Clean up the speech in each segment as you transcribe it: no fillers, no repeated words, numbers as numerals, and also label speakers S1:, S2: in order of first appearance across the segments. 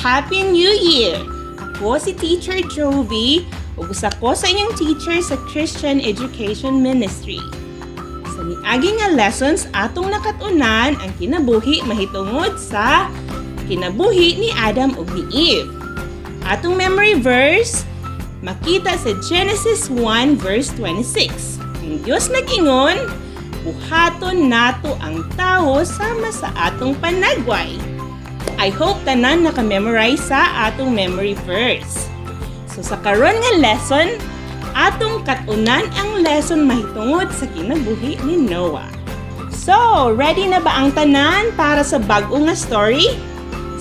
S1: Happy New Year! Ako si Teacher Jovi ug usa ko sa inyong teacher sa Christian Education Ministry. Sa niagi nga lessons, atong nakat-unan ang kinabuhi mahitungod sa kinabuhi ni Adam ug ni Eve. Atong memory verse makita sa Genesis 1 verse 26. Ang Dios nag-ingon, "Buhaton nato ang tawo sama sa atong panagway." I hope tanan naka-memorize sa atong memory verse. So sa karon nga lesson, atong katunan ang lesson mahitungod sa kinabuhi ni Noah. So, ready na ba ang tanan para sa bag-o nga story?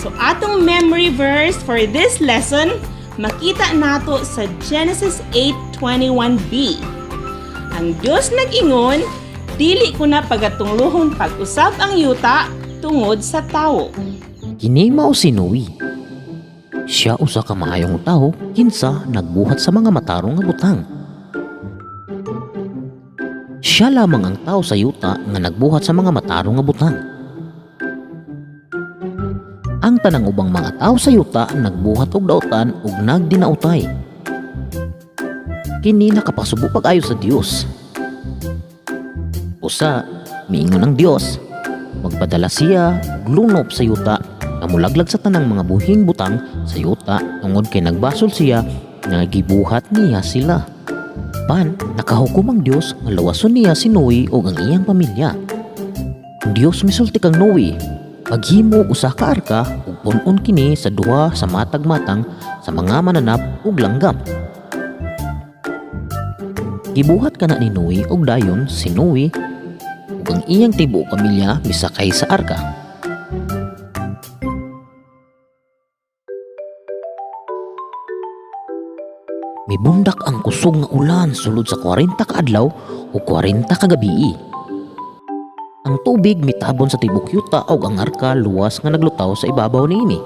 S1: So atong memory verse for this lesson makita nato sa Genesis 8:21b. Ang Dios nag-ingon, "Dili ko na pagatunglohon pag-usab ang yuta tungod sa tawo."
S2: Kini mao si Noe. Siya usa ka maayong tawo kinsa nagbuhat sa mga matarong nga butang. Siya lamang ang tawo sa yuta nga nagbuhat sa mga matarong nga butang. Ang tanang ubang mga tawo sa yuta nagbuhat og dautan ug nagdinautay. Kini nakapasubo pag-ayo sa Dios. Usa, miingon ang Dios, magpadala siya og lunop sa yuta nga mulaglag sa tanang mga buhing butang sa yuta tungod kay nagbasol siya nga gibuhat niya sila. Pan, nakahukom ang Dios nga luwason niya si Noe ug ang iyang pamilya. Ang Dios misulti kang Noe, maghimo og usa ka arka ug pun-on kini sa duha sa matag matang sa mga mananap ug langgam. Gibuhat kana ni Noe ug dayon si Noe ug ang iyang tibuok pamilya misakay sa arka. Mibundak ang kusog nga ulan sulod sa 40 ka adlaw ug 40 ka gabii. Ang tubig mitabon sa tibuok yuta ug ang arka luwas nga naglutaw sa ibabaw niini.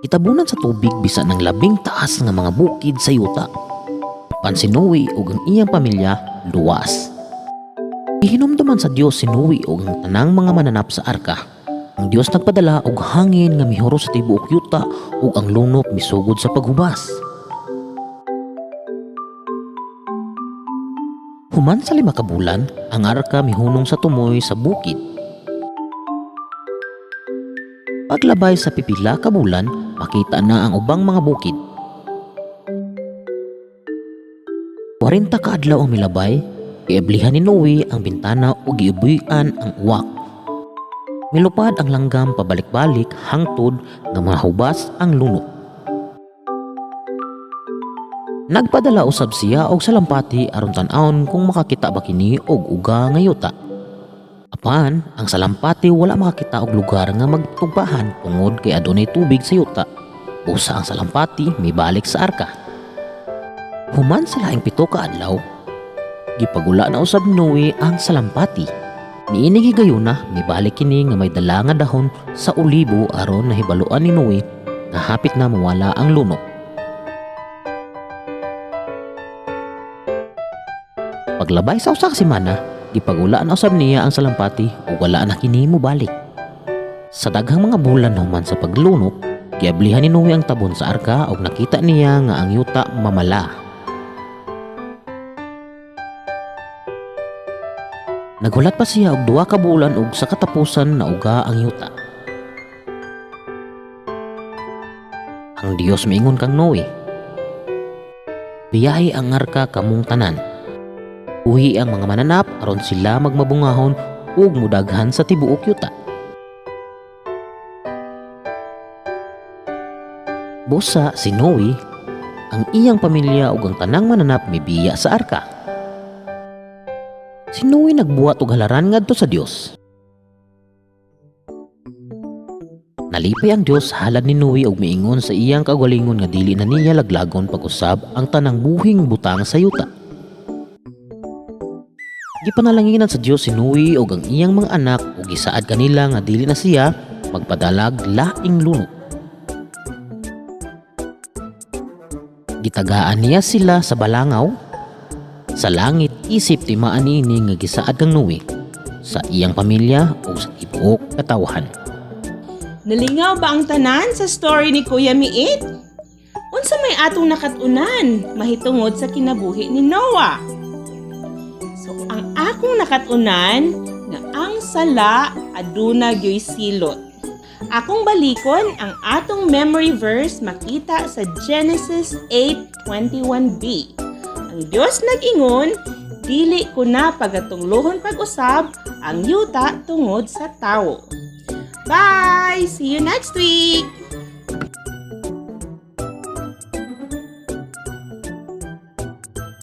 S2: Gitabunan sa tubig bisan ang labing taas nga mga bukid sa yuta. Pan si Noe ug ang iyang pamilya luwas. Gihinumduman sa Dios si Noe ug ang tanang mga mananap sa arka. Ang Dios nagpadala og hangin nga mihuro sa tibuok yuta ug ang lunop misugod sa paghubas. Human sa 5 ka bulan, ang arka mihunong sa tumoy sa bukid. Paglabay sa pipila ka bulan, makita na ang ubang mga bukid. 40 ka adlaw ang milabay, giablihan ni Noe ang bintana ug giubuy-an ang uwak. Milupad ang langgam pabalik-balik hangtod nga mahubas ang lunop. Nagpadala usab siya og salampati aron tan-awon kung makakita ba kini og uga nga yuta. Apan ang salampati wala makakita og lugar nga magtugpahan tungod kay adunay tubig sa yuta. Busa ang salampati mibalik sa arka. Human sa laing 7 ka adlaw, gipagula na usab ni Noe ang salampati. Niining higayuna, mibalik kini nga may dala nga dahon sa olibo aron nahibaluan ni Noe nga hapit na mawala ang lunop. Paglabay sa usa ka semana, gipagula na usab niya ang salampati ug wala na kini mobalik. Sa daghang mga bulan human sa paglunop, giablihan ni Noe ang tabon sa arka ug nakita niya nga ang yuta mamala. Naghulat pa siya og 2 ka bulan ug sa katapusan nauga ang yuta. Ang Dios miingon kang Noe, "Biyahe ang arka kamong tanan. Uhi ang mga mananap aron sila magmabungahon ug mudaghan sa tibuok yuta." Busa si Noe, ang iyang pamilya ug ang tanang mananap mibiya sa arka. Si Noe nagbuhat og halaran ngadto sa Dios. Nalipay ang Dios sa halad ni Noe ug miingon sa iyang kaugalingon nga dili na niya laglagon pag-usab ang tanang buhing butang sa yuta. Gipanalanginan sa Dios si Noe ug ang iyang mga anak ug gisaad kanila nga dili na siya magpadalag laing lunop. Gitagaan niya sila sa balangaw sa langit isip timaan niini nga gisaad kang Noe. sa iyang pamilya ug sa tibuok katawhan.
S1: Nalingaw ba ang tanan sa story ni Kuya Miit? Unsa may atong nakat-unan mahitungod sa kinabuhi ni Noah? So ang akong nakat-unan nga ang sala aduna gyoy silot. Akong balikon ang atong memory verse makita sa Genesis 8:21b. Ang Dios nag-ingon, "Dili ko na pagatunglohon pag-usab ang yuta tungod sa tawo." Bye! See you next week!